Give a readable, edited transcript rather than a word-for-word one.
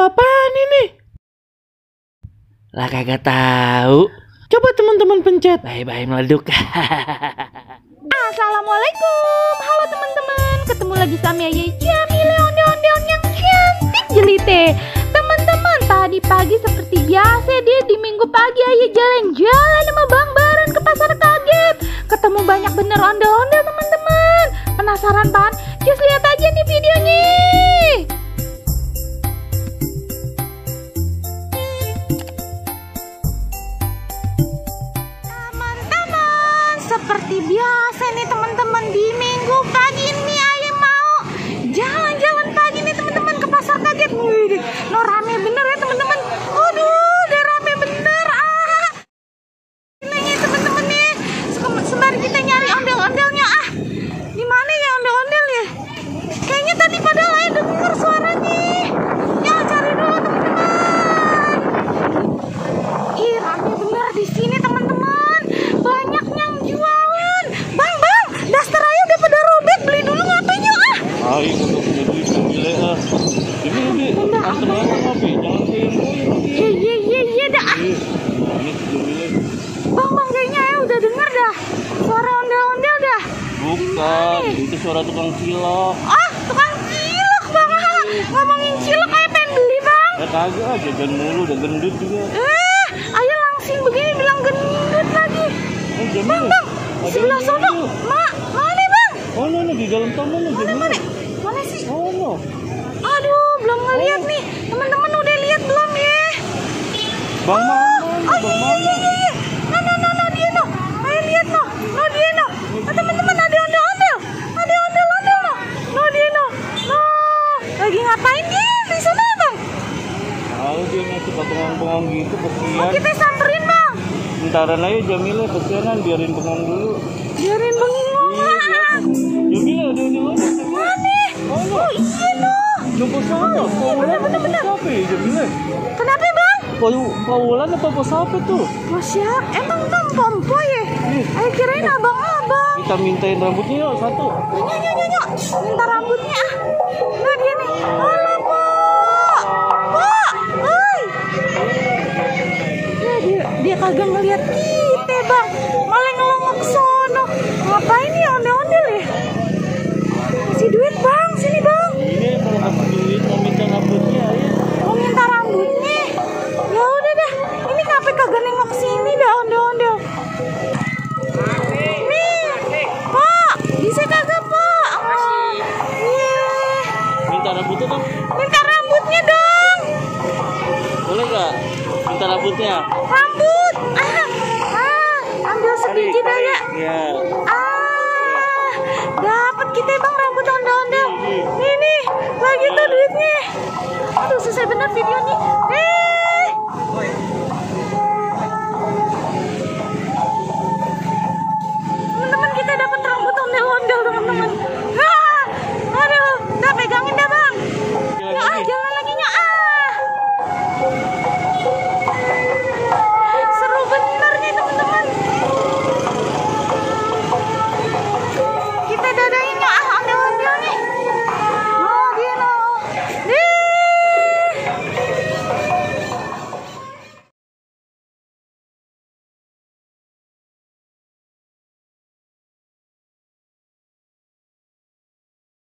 apaan ini? Lah kagak tahu. Coba teman-teman pencet. Bye-bye meleduk. Assalamualaikum. Halo teman-teman. Ketemu lagi sama Ayah Jamile onde-ondeon yang cantik jelite. Teman-teman, tadi pagi seperti biasa deh, di minggu pagi Ayah jalan-jalan sama Bang Baran ke pasar kaget. Ketemu banyak bener ondel-ondel teman-teman. Penasaran pan? Cus lihat aja nih videonya. Teman-teman, seperti biasa nih teman-teman, di minggu pagi ini Ayah mau jalan-jalan pagi nih teman-teman ke pasar kaget. Wih, no rame bener ya teman-teman. Aduh, udah rame bener. Ini teman-teman nih, sembari kita nyari ondel-ondelnya. Di mana ya ondel-ondel ya? Kayaknya tadi padahal Ayah denger suaranya. Ya, cari dulu teman-teman. Ih, rame bener di sini teman-teman. Banyak yang jualan. Bang, daster Ayah udah pada robek. Beli dulu ngapain yuk Ayo untuk punya duit Jamile Ini antar apa tapi jangan Iya dah. Ini Jamile. Bang, kayaknya Ayah udah denger dah suara ondel-ondel dah. Bukan, itu suara tukang cilok. Tukang cilok bang. Ngomongin cilok Ayah pengen beli bang. Ya kagak, jajan mulu, udah gendut juga. Ayah langsing begini bilang gendut lagi. Jamile. Bang, sebelah sono. Mana bang? Oh, no, di dalam taman Jamile. Mana sih? Oh, no. Aduh, belum ngeliat nih. Teman-teman udah lihat belum ya? Bang mana? Bang mana? Iya. No, dia no. Ayo lihat no. No, dia no. Teman-teman ada ondel-ondel. Ada ondel-ondel no. No, dia no. No. Lagi ngapain dia di sana ya bang? Kalau dia ngasih bengong-bengong gitu, kesian. Kita samperin bang. Bentaran aja Jamile, kesianan, biarin bengong dulu. Biarin bengong. Jamile, udah. Mana? Oh iya no. Jumpa sana, Bener. Siapa ya Jamile? Kenapa bang? Paulan apa bos apa tuh? Siap? Emang bang pompo ya? Ayo kirain abang-abang. Kita mintain rambutnya yuk satu. Nyok. Minta rambutnya Nah dia nih. Halo Pak. Hai. Ya, dia kagak ngeliat kita bang. Malah ngelongok sono. Ngapain nih ondel-ondel ya? Kasih duit bang. Sini bang. Ini kalau kasih duit mau minta rambutnya ya. Mau minta rambutnya. Ya udah dah. Ini ngapain kagak nengok sini dah ondel-ondel. Nih, Pak. Bisa kagak Pak? Iya. Minta rambutnya dong. Minta rambutnya dong. Boleh gak? Minta rambutnya. Rambut. Ambil sebiji dah ya. Iya. Dapat kita bang rambut ondel-ondel. Nih, lagi tuh duitnya. Aduh, selesai bener videonya.